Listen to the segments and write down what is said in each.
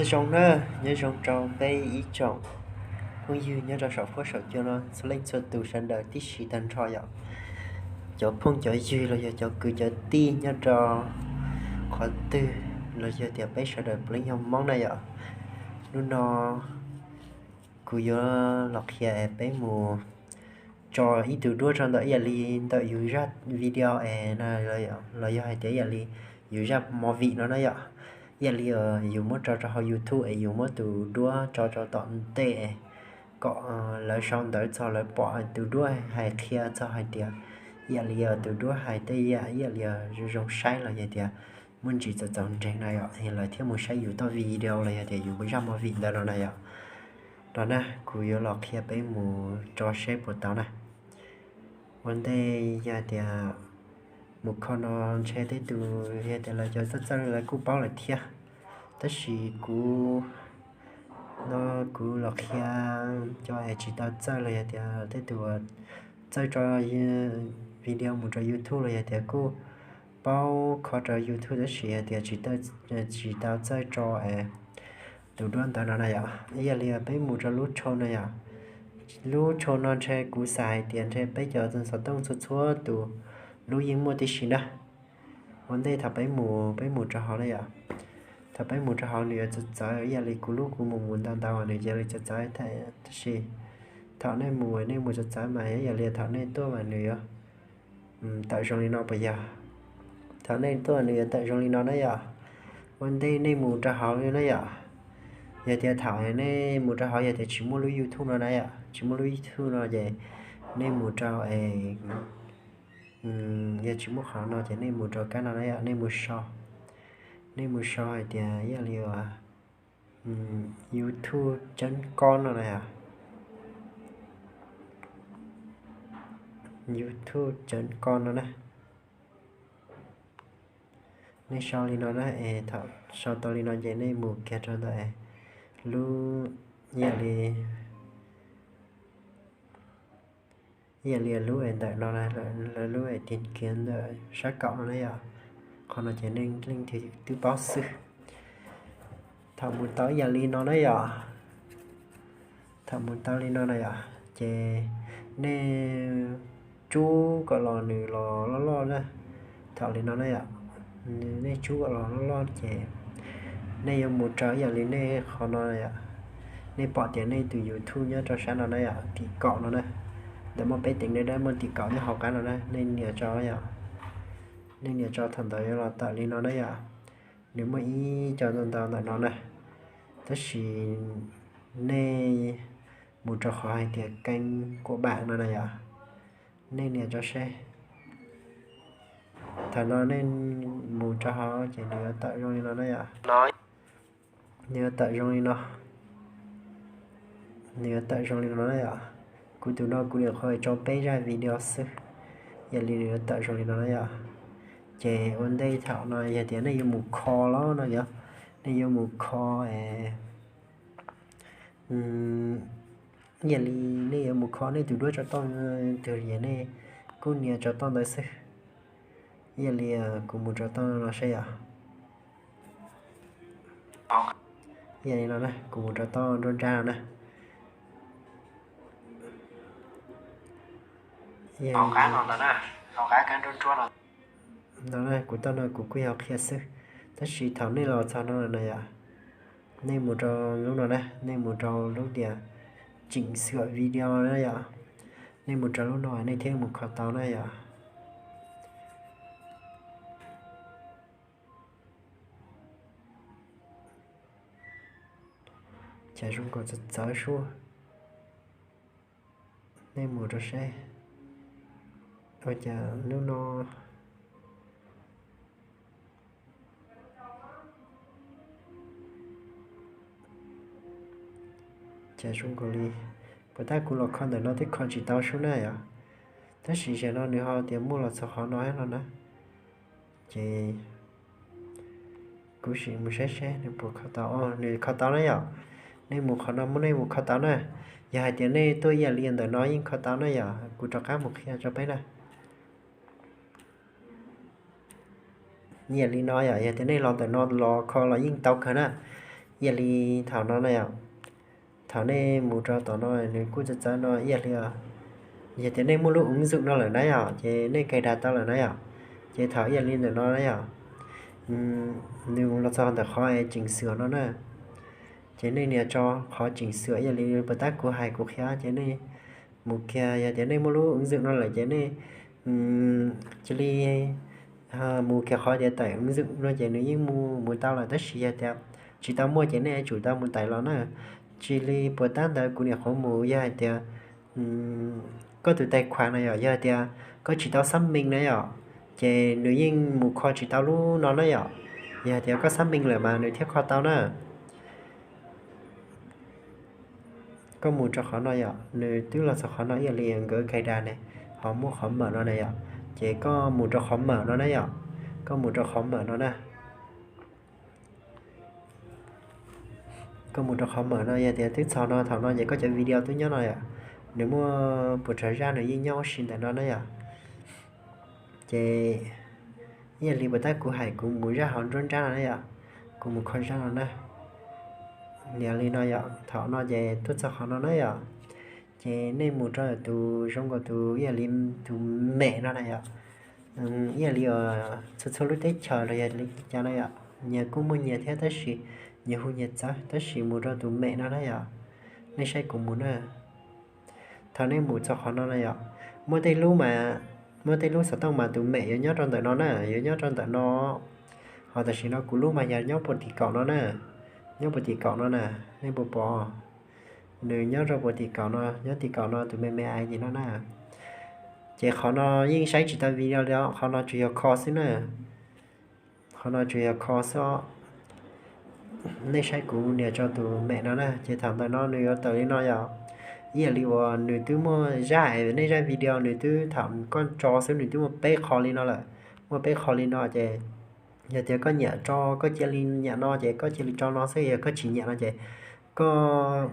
Zoo na, nyob zoo rau peb ib tsoom phooj ywg nyob rau saum huab saum cua no txhua leej txhua tus sawv daws tib si tag nrho yom. Cov phooj cov ywg los yog cov kwv cov tij nyob rau qhov twg los yog tias peb sawv daws puav leej yog Hmoob na yom. Hnub no kuv yuav los qhia es peb mus tso ib tug duab rau ntawm ib yam li ntawm yus zaj video es na, los yog hais tias ib yam li yus zaj movie no na yom. Ib yam li yus muab tso rau hauv YouTube es yus muab tus duab tso rau tom ntej kom lawv sau ntawv txog lawv pom tus duab hais qhia txog hais tias ib yam li tus duab hais tej yam ib yam li zoo zoo saib los yog tias muaj ntsis txaus txaus ntseeg na yom, lawv thiaj mus saib yus txoj video los yog tias yus zaj movie ntawd no na yom. No na, kuv yuav los qhia peb mus tso seb puas tau na. Ua ntej yog tias mus kho no ntshe tej tus yog tias lawv cov txawj txawj lawv kuj paub lawm thiab, tab sis kuv no kuv los qhia cov es tsis tau txawj los yog tias tej tus txawj tso video mus rau YouTube los yog tias kuj paub kho rau YouTube tab sis hais tias tsis tau txawj tso es tus duab ntawd no na yom. Ib yam li peb mus rau lub tsho no yom. Lub tsho no ntshe kuv xav hais tias ntshe peb cov xov tooj txhua txhua tus lub yeej muaj tib si na. Ua ntej thaum peb mus, peb mus rau hauv na yom. Thaum peb mus rau hauv nws yuav txawv txawv ib yam li kuv lub kuv mus mus ntau ntau nws cia li txawv txawv thiab, tab sis thaum nej mus nej mus txawv txawv mas ib yam li thaum nej tuaj mas nws yuav tawm zoo li no puas yog? Thaum nej tuaj nws yuav tawm zoo li no na yom. Ua ntej nej mus rau hauv na yom. Yog tias thaum nej mus rau hauv yog tias tsis muaj lub YouTube no na yom, tsis muaj lub YouTube no ces nej mus rau es, yog tsis muaj qhov no ces nej mus rau kab no na yom, nej mus sau, nej mus sau hais tias ib yam li youtube chấm com no na yom. Youtube chấm com no na. Nej sau li no na es thaum sau tau li no ces nej mus kiag rau ntawm lub, ib yam li, ib yam li lub es ntawm no na, lawv lub es tìm kiếm ntawm sab kaum no na yom. Qhov no ces nej leej twg twb paub xwb. Thaum mus tau ib yam li no na yom, thaum mus tau li no na yom, ces nej tsub kom los nws los loj loj na. Thaum li no na yom, nej tsub kom los loj loj ces nej yuav mus rau ib yam li nej qhov no yom. Nej pom tias nej tus youtube nyob rau sab no na yom, tim kaum no na. Ntawm muaj peb teev dawb dawb muaj tim kaum nyob hauv qab no na, nej nias tso yom. Nej nias tso thaum ntawd yuav los tawm li no na yom. Nws muaj ib co ntau ntau ntawm no na, tab sis nej mus rau qhov hais tias kênh của bạn no na yom. Nej nias tso seb. Thaum no nej mus rau hauv ces nws yuav tawm zoo li no na yom. Nws yuav tawm zoo li no. Nws yuav tawm zoo li no na yom. Kuv tus no kuv nyuam qhuav tso peb zaj video xwb, yam li nws yuav tawm zoo li no na yom. Ces ua ntej thaum no yog tias nej yuav mus kho los no yom, nej yuav mus kho es, yam li nej yuav mus kho nej tus duab tsov tooj twg es nej kuj nias tsov tooj ntawd xwb. Yam li kuv mus tsov tooj no seb yom. Yam li no na, kuv mus tsov tooj nruab nrab no na. Yam li no na, kuv tau no kuv kuj yog qhia xwb, tab sis thaum nej los txog no na yom, nej mus rau lub no na, nej mus rau lub tias chỉnh sửa video na yom. Nej mus rau lub no nej thiaj mus kho tau na yom. Cas zoo nkaus txawv txawv suab. Nej mus rau seb. Ua cas lub no cas zoo nkaus li, puas tab kuv los kho ntawm no twb kho tsis tau sub na yom. Tab sis zaum no nws ho tias muaj los txog qhov no thiab no na. Ces kuv sim mus saib seb nws puas kho tau. Nws kho tau na yom. Nej mus qhov no muab nej mus kho tau na. Yog hais tias nej tuaj ib yam li ntawm no yeej kho tau na yom, kuv rov qab mus qhia rau peb na. Ib yam li no yom, yog tias nej los ntawm no los kho los yeej tau kawg na. Ib yam li thaum no na yom, thaum nej mus rau tom no nws kuj txawv txawv no ib yam li os. Yog tias nej muaj lub ứng dụng no lawm na yom, ces nej cài đặt tau lawm na yom, ces thaum ib yam li ntawm no na yom, nws los txog ntawm qhov chỉnh sửa no na, ces nej nias rau qhov chỉnh sửa ib yam li puas tab kuv hais kuv qhia, ces nej mus kiag, yog tias nej muaj lub ứng dụng no lawm ces nej cia li mus kiag qhov tias tải ứng dụng no ces nws yeej mus mus tau lawm, tab sis yog tias tsis tau muaj ces nej yuav tsum tau mus tải los na. Cia li puas tab ntawd kuv nyuam qhuav mus, yog hais tias koj tus tài khoản no yom, yog hais tias koj tsis tau xác minh na yom, ces nws yeej mus kho tsis tau lub no na yom. Yog hais tias koj xác minh lawm mas nws thiaj kho tau na. Koj mus rau qhov no yom, nws twb los txog qhov no ib yam li nkawd cài đặt ne, ho muaj qhov mở no na yom, ces koj mus rau qhov mở no na yom, koj mus rau qhov mở no na. Koj mus rau qhov mở no, yog tias twb txog no, thaum no ces koj cov video twb nyob no yom, nws muaj puas tsav zaj nws yeej nyob huv si ntawm no na yom. Ces ib yam li puas tab kuv hais kuv mus zaj hauv nruab nrab no na yom, kuv mus kho zaj no na. Nias li no yom, thaum no ces tuaj txog qhov no na yom, ces nej mus rau tus zoo nkaus tus ib yam li tus mẹ no na yom. Ib yam li txhua txhua lub teb chaws los yog li cas na yom, nyias kuj muaj nyias thiab tab sis nyias hu nyias txawv, tab sis mus rau tus mẹ no na yom, nej saib kuv mus na. Thaum nej mus txog qhov no na yom, muaj tej lub mas, muaj tej lub xov tooj mas tus mẹ yuav nyob rau ntawm no na, yuav nyob rau ntawm no. Ho tam sim no kuv lub mas yog nyob puag tim kaum no na, nyob puag tim kaum no na, nej puas pom? Nws nyob rau puag tim kaum no, nyob tim kaum no tus me me ais tim no na. Ces qhov no yeej saib tsis tau video li os, qhov no tsuas yog kho xwb na. Qhov no tsuas yog kho xwb os. Nej saib kuv nias rau tus mẹ no na, ces thaum ntawm no nws yuav tawm li no yom. Ib yam li uas nws twb muaj zaj, nej zaj video nws twb thaum koj tso xwb nws twb muaj peb qho li no lawm, muaj peb qho li no ces yog tias koj nyiam tso, koj cia li nyiam no ces koj cia li tso no xwb, yog koj tsis nyiam no ces koj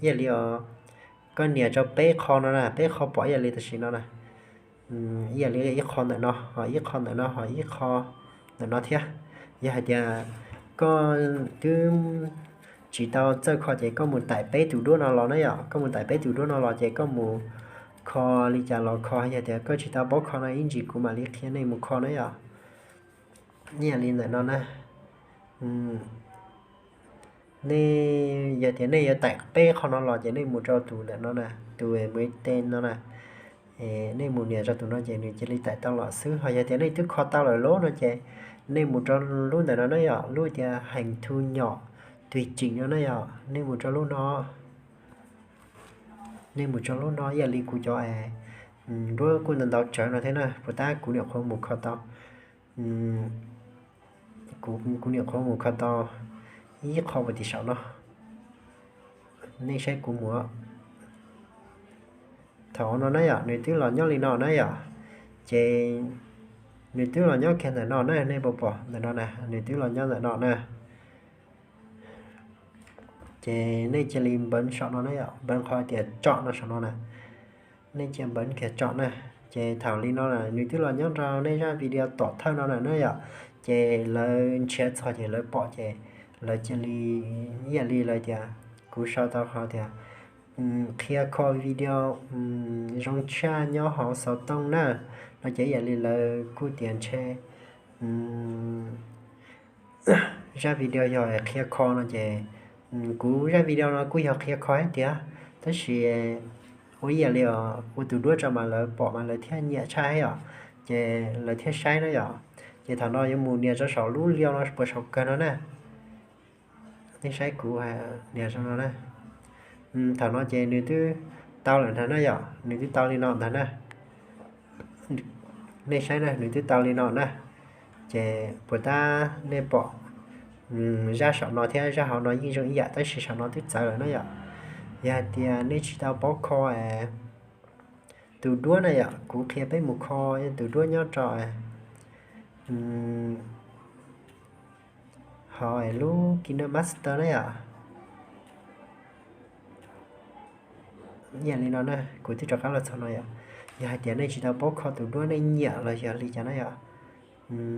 ib yam li os, koj nias rau peb qho no na, peb qho pom ib yam li tam sim no na. Ib yam li ib qho ntawm no, ho ib qho ntawm no, ho ib qho ntawm no thiab. Yog hais tias koj twb tsis tau txawj kho ces koj mus tải peb tus duab no los na yom, koj mus tải peb tus duab no los ces koj mus kho li cas los kho, yog tias koj tsis tau paub kho no ib ntsis kuv mam li qhia nej mus kho na yom. Ib yam li ntawm no na, nej, yog tias nej yuav tải peb qho no los ces nej mus rau tus ntawm no na, tus mv te no na. Nej mus nias rau tus no ces nws cia li tải tau los xwb. Ho yog tias nej twb kho tau lawm lub no ces nej mus rau lub ntawm no na yom, lub tias hành thu nhỏ tùy chỉnh no na yom, nej mus rau lub no. Nej mus rau lub no ib yam li kuv cov duab kuj ntau ntau tsawv no thiab na, puas tab kuv nyuam qhuav mus kho tau, kuv nyuam qhuav mus kho tau ib qho puag tim saum no. Nej saib kuv mus, thaum no na yom, nws twb los nyob li no na yom, ces nws twb los nyob kiag ntawm no na, nej puas pom ntawm no na, nws twb los nyob ntawm no na. Ces nej cia li npawv saum no na yom, npawv qhov tias tsom no saum no na. Nej cia npawv kiag tsom na. Ces thaum li no na nws twb los nyob rau nej zaj video tom thawj no na na yom. Ces lawv nrhiav txog ces lawv pom ces lawv cia li, ib yam li lawv tias, kuv sau tau qhov tias qhia kho video zoo tshaj nyob hauv xov tooj na. No ces ib yam li lawv kuj tias ntshe zaj video yog qhia kho no ces kuv zaj video no kuj yog qhia kho thiab tiag, tab sis ua ib yam li ua tus duab tso mas lawv pom mas lawv thiaj nyiam tshaj thiab yom, ces lawv thiaj saib na yom. Ces thaum no yuav mus nias rau saum lub liu no puas saum kawg no na. Nej saib kuv nias rau no na. Thaum no ces nws twb tau lawm ntag na yom, nws twb tau li no ntag na. Nej saib na, nws twb tau li no na. Ces puas tab nej pom zaj saum no thiab zaj hauv no yeej zoo ib yam tab sis saum no twb txawv lawm na yom. Yog hais tias nej tsis tau paub kho tus duab na yom, kuv qhia peb mus kho tus duab nyob rau hauv lub KineMaster na yom. Ib yam li no na, kuv twb rov qab los txog no yom. Yog hais tias nej tsis tau paub kho tus duab nej nyiam los yog li cas na yom,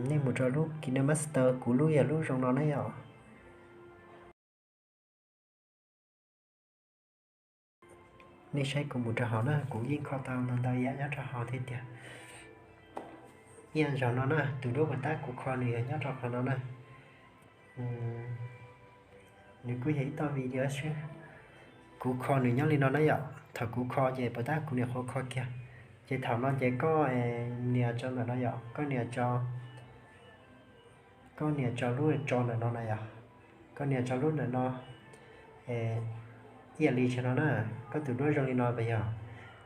nej mus rau lub KineMaster, kuv lub yog lub zoo no na yom. Nej saib kuv mus rau hauv na, kuv yeej kho tau ntau ntau yam nyob rau hauv thiab tiag. Ib yam zaum no na, tus duab puas tab kuv kho nws yog nyob rau qhov no na. Nws kuj yog ib toj video xwb. Kuv kho nws nyob li no na yom, thaum kuv kho ces puas tab kuv niam qhuav kho kiag. Ces thaum no ces koj nias tso ntawm no yom, koj nias tso, koj nias tso lub tso ntawm no na yom, koj nias tso lub ntawm no. Ib yam li tso no na, koj tus duab zoo li no puas yog?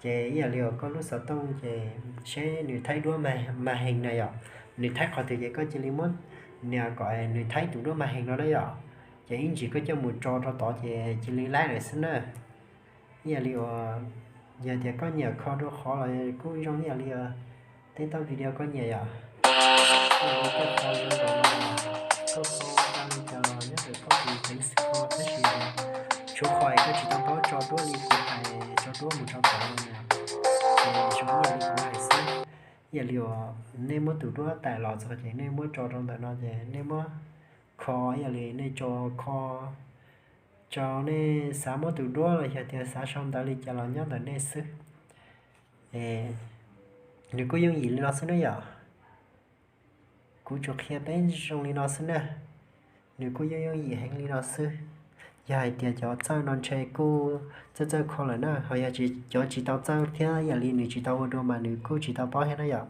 Ces ib yam li uas koj lub xov tooj ces seb nws thaib duab mas hees na yom, nws thaib qhov twg ces koj cia li muab nias kom nws thaib tus duab mas hees no na yom. Ces ib ntsis koj coj mus tso rau tod ces cia li laib lawm xwb na. Ib yam li uas yog tias koj nyiam kho dua qhov los kuj zoo ib yam li tej toj video koj nyiam yom. Koj kho zoo nkaus li, koj kho tau li cas los nyob ntawm koj tus teev xwm kho tab sis tshuav qhov es koj tsis tau paub tso duab li kuv hais tso duab mus tso tod no na. Ces zoo ib yam li kuv hais xwb, ib yam li uas nej muab tus duab tải los txog ces nej muab tso rau ntawm no ces nej muab kho, ib yam li nej tso kho, tso nej xav muab tus duab los yog tias xav sau ntawv li cas los nyob ntawm nej xwb. Nws kuj yooj yim li no xwb na yom. Kuv tsuas qhia peb zoo li no xwb na. Nws kuj yooj yooj yim heev li no xwb. Yog hais tias cov txawj no ntshe kuj txawj txawj kho lawm na, ho yog cov tsis tau txawj thiab ib yam li nws tsis tau ua dua mas nws kuj tsis tau paub thiab na yom.